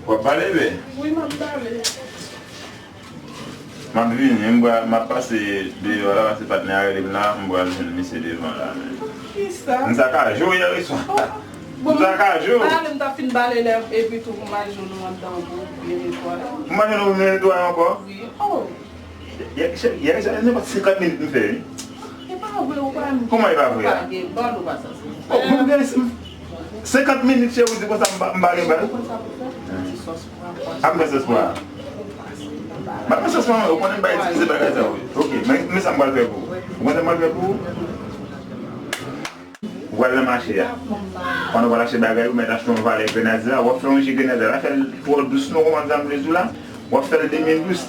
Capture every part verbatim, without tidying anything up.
W ap pale, bebe? Wi, m ap pale. M ap vini, m pral, m ap pase deyò la, pase patnè a rele m la, m pral jwenn misye devan la menm. Kisa? M sakaje w yè swa. Oh, bon, m sakaje w. Pale, m ta fin bale lè, epi tou pou m al jwenn ou anndan pou byen netwaye. M al jwenn ou byen netwaye ankò? Wi. Oh. Yè, cheri, yè, cheri, nenpòt senkant minit m fè, wi. E pa vre, ou pa. Kòman e pa vre a? Ou pa gen bal, ou pa sanse. Oh, mwen gen senkant minit, cheri, ou di konsa m pa, m pa gen bal? Ou konn sa pou fè? Ti sòs pwa. A, m fè sòs pwa. M ap fè sòs pwa, ou konnen m pa itilize bagay sa yo. Ok, men, men sa m pral fè pou ou. Ou konnen sa m pral fè pou ou? Ou pral nan mache a. Pandan w pral achte bagay, ou mèt achte yon valè grenadye la. W ap fè yon ji grenadye la. Fè l twò dous non, kòman sa m vle di w la. W ap fè l de mil dous.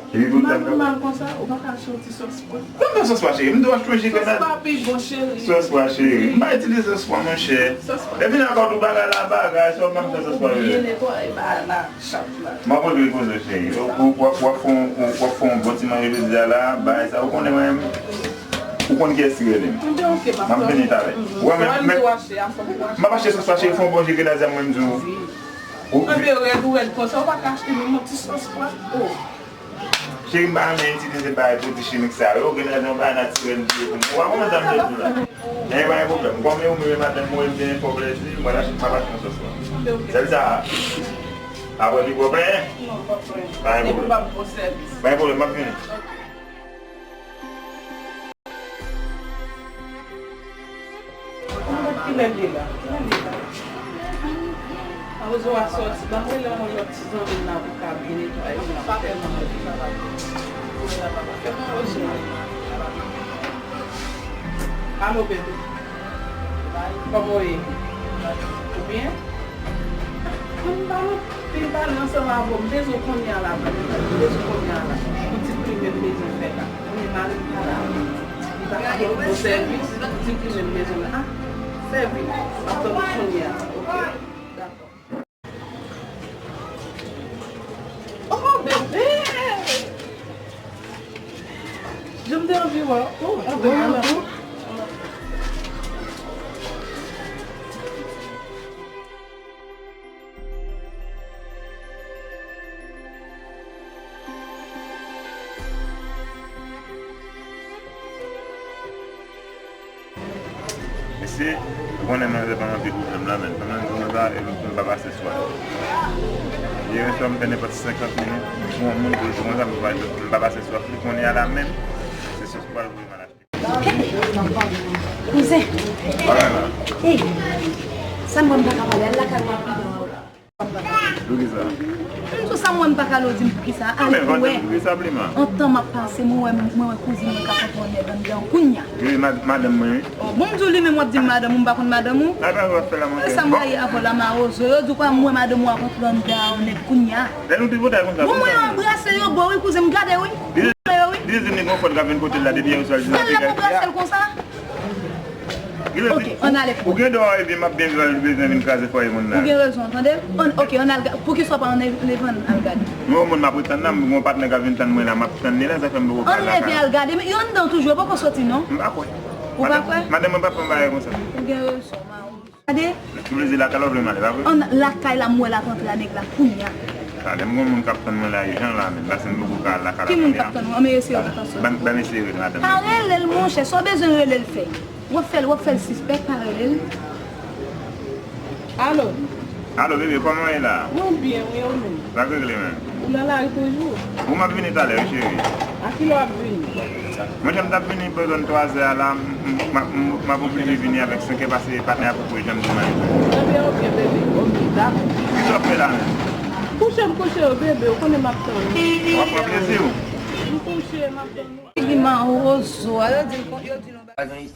Epi pou tan. Mwen mal konsa, ou pa ka achte yon ti sòs pwa? Mwen fè sòs pwa, cheri. M di w achte yon ji grenadye. Sòs pwa pi bon, cheri. Sòs pwa, cheri. M pa itilize sòs pwa, monchè. Sòs pwa. Epi nan kòd ou bagay la, bagay, sa w pa m fè sòs pwa, cheri. Byen netwaye bagay la. M ap antre poze w, cheri. W ap, w ap, w ap fè yon, w ap fè yon bon ti manje jodi a la, bagay sa, ou konnen mwen menm. Ou konn kiyès ki rele m. M te oke, m ap fè. M ap vini talè. Ou wè, men, men, m ap achte sòs pwa, cheri, fè yon bon ji grenadye a, mwen m di w. Anben, rèd ou rèd konsa, ou pa ka achte menm yon ti sòs pwa. Oh. Cheri, m pa renmen itilize bagay pwodui chimik sa yo, grenadye yon bagay natirèl m touye pou mwen. Ou pa konprann sa m vle di w la. Men pa gen pwoblèm. Kòm e ou menm e madanm mwen, m te fè w plèzi, m pral achte, m ap achte yon sòs pwa. Sèl sa, apre li pwòp, en? Non, pa pwoblèm. Pa gen pwoblèm. Epi w ba m bon sèvis. Pa gen pwoblèm, m ap vini. Kilè l ye la? Kilè l ye la? Awozo a sòti. Ban m rele yon lòt ti zanmi m nan pou ka vin netwaye. Sa tèlman move. Fè m yon wozo. Alo, bebe. Kòman w ye? Ou byen? Ann pale, ann pale ansanm avè w. M bezwen w kounye a la, bebe. M bezwen w kounye a la. Yon ti plimen m bezwen fè la. Mwen mari m pa la. Li pa ka ban m bon sèvis, di m ki jan m bezwen. Ah, sèvi m. M ap tann ou kounye a. Oke. Dakò. Oh, bebe! Jan m te anvi wè w. Oh, anvi wè w tou. Mesye, ou konnen manzè ban m anpil pwoblèm la, men. Pandan m di konsa, e m pa pase swa. Yè swa, m fè nenpòt senkant minit pou yon moun pou l di konsa, m pa, m pa pase swa. Li konnen a la menm, se sòs pwa l voye m al achte. Kouzen. Hey, sa m wè m pa ka pale, al lakay ou ap pran. Poukisa? M di w sa m wè m pa ka ale, w di m poukisa. Al pou wè. Antan m ap pase, mwen wè, mwen wè kouzin mwen k ap antre anndan kounya. Wi, madanm mwen, wi. Oh, bon, m di w li menm w ap di m madanm ou, m pa konn madanm ou. Sa m rayi avè w la, mawozo. Yo di w kwa m wè madanm ou ap antre anndan nèt kounya. Lè nou tripotay konsa. Bon, mwen anbrase yo, bon, wi, kouzin m gade, wi. Li di li gon frè l k ap vin kote l la depi yè swa, l di l ap egare. Frè l ap anbrase l konsa? Ok, ann ale. Ou gen dwa epi m ap byen viv, al bezwen vin kraze fwaye moun la. Ou gen rezon, tande. Ok, ann al gade. Poukisa w pa ann leve, ann al gade? Non, moun m ap ret tann la, m gon patnè k ap vin tann mwen la, m ap tann li la, sa fè m poko pale la. Ann leve al gade, men yo anndan toujou, yo poko soti non. M pa kwè. Ou pa kwè? Madanm mwen p ap fè m bagay konsa. Ou gen rezon, mawozo. Gade. Sou plezi lakay la w vle m ale, pa vre? Ann lakay la, m wè l ap antre a nèg la kounya. Gade, m gon moun k ap tann mwen la ijan la, men pase m poko ka al lakay la. Ki moun k ap tann ou? Ann men eseye w tann sou. Ban, ban m eseye rele madanm. Pa rele l, monchè, sa w bezwen rele l fè. W ap fè l, w ap fè l sispèk, pa rele l. Alo. Alo, bebe, kòman w ye la? Mwen byen, wi, ou menm? Sa k regle, menm? Ou nan lari toujou? Wi, m ap vini talè, wi, cheri. A kilè w ap vini? Mwen, jan m t ap vini bò zòn twazè a la, m, m, m, m ap oblije vini avèk senkè pase patnè a poko jan m di mwen. Ebyen, oke, bebe. Oke, dakò. Kisa w ap fè la menm? Kouche m kouche yo, bebe, ou konnen m ap tann ou. W ap pran plezi w? M kouche, m ap tann ou. Figi mawozo a, yo di l kon, yo di l yon bagay.